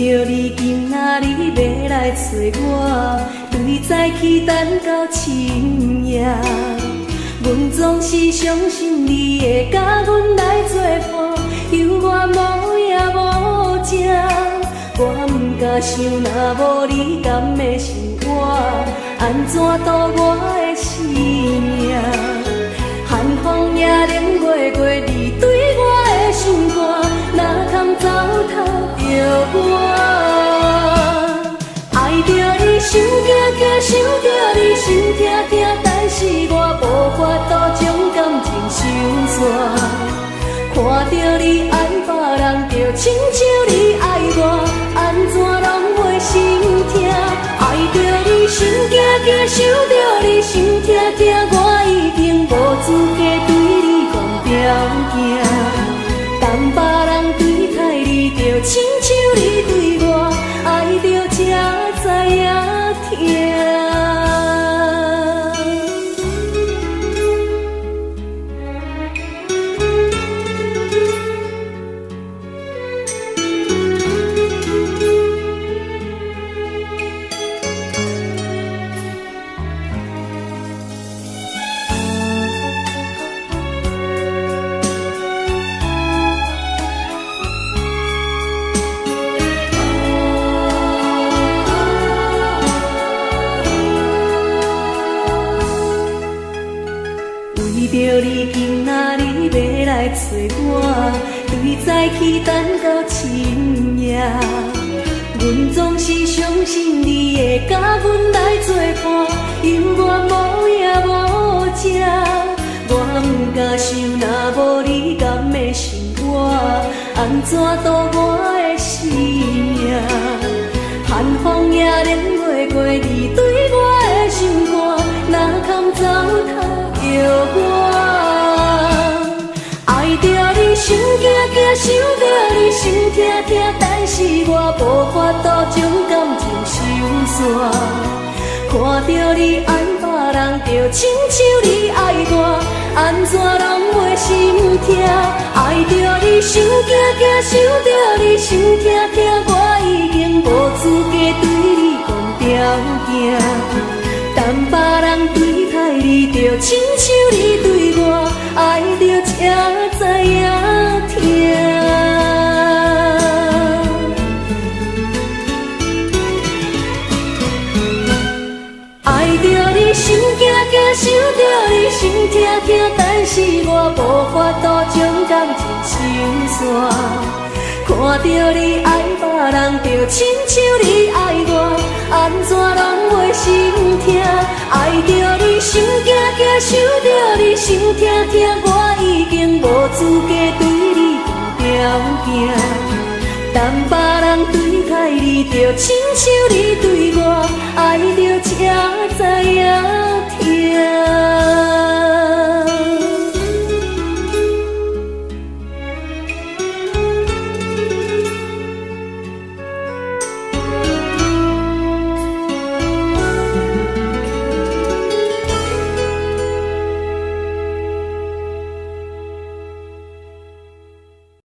著你今仔日欲來揣我，對早起等到深夜。阮總是相信你會佮阮來做伴，猶原無影無跡。我毋敢想，若無你，敢會是我按怎度我的生命？寒風也冷月月，你對我的心肝，哪通糟蹋著我？愛著你心驚驚，想著你心疼疼，但是我無法度將感情收煞。看著你愛別人，就親像你愛我，按怎攏袂心疼？愛著你心驚驚，想著你心疼疼，我已經無資格對你講條件。當別人對待你，就親像你對我，愛著才知影疼。為著你今仔日欲來揣我，對早起等到深夜。阮總是相信你會佮阮來做伴，猶原無影無跡。我毋敢想，若無你，敢會是我按怎度我的生命？寒風也冷月月，你對我的心肝，哪堪糟蹋著我？愛著你心驚驚，想著你心疼疼，但是我無法度將感情收煞。看著你愛別人，就親像你愛我，按怎攏袂心疼？愛著你心驚驚，想著你心疼疼，我已經無資格對你講條件。當別人對待你，就親像你對我，愛著才知影疼。愛著你心驚驚，想著你心疼疼，但是我無法度將感情收煞。看著你愛別人，就親像你愛我，按怎攏袂心疼？愛著你心驚驚，想著你心疼疼，我已經無資格對你講條件。當別人對待你，就親像你對我，愛著才知影。